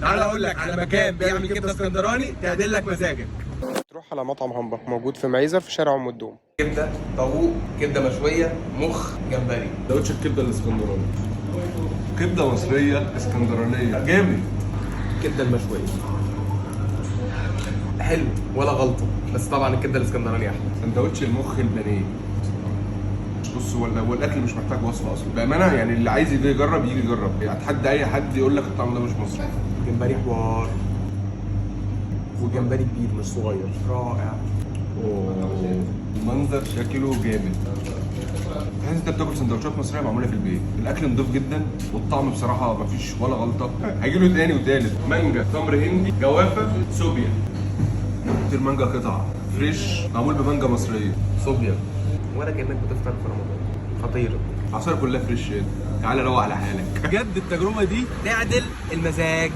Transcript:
تعال اقول لك على مكان بيعمل كبده اسكندراني تعدل لك مزاجك. تروح على مطعم همبا، موجود في معيذر في شارع ام الدوم. كبده طاووق، كبده مشويه، مخ، جمبري. سندوتش الكبده الاسكندراني، كبده مصرية اسكندرانيه جامد. الكبده المشويه حلو ولا غلطه، بس طبعا الكبده الاسكندراني احلى. سندوتش المخ البانيه. بص، ولا والاكل مش محتاج وصفه اصلا بامانه، يعني اللي عايز يجي يجرب يجي يجرب، يعني اتحدى اي حد يقول لك الطعم ده مش مصري. جمبري حوار، وجمبري كبير مش صغير، رائع. المنظر شكله جامد، تحس انت بتاكل سندوتشات مصرية معمولة في البيت. الاكل نضيف جدا والطعم بصراحة مفيش ولا غلطه، هيجيله تاني وتالت. مانجا، تمر هندي، جوافه، سوبيا. المانجا قطع fresh معمول بمانجا مصريه. صوبيا ولا كانك بتفطر في رمضان، خطير. العصاير كلها fresh. تعالى روق على حالك. بجد التجربة دي تعدل المزاج.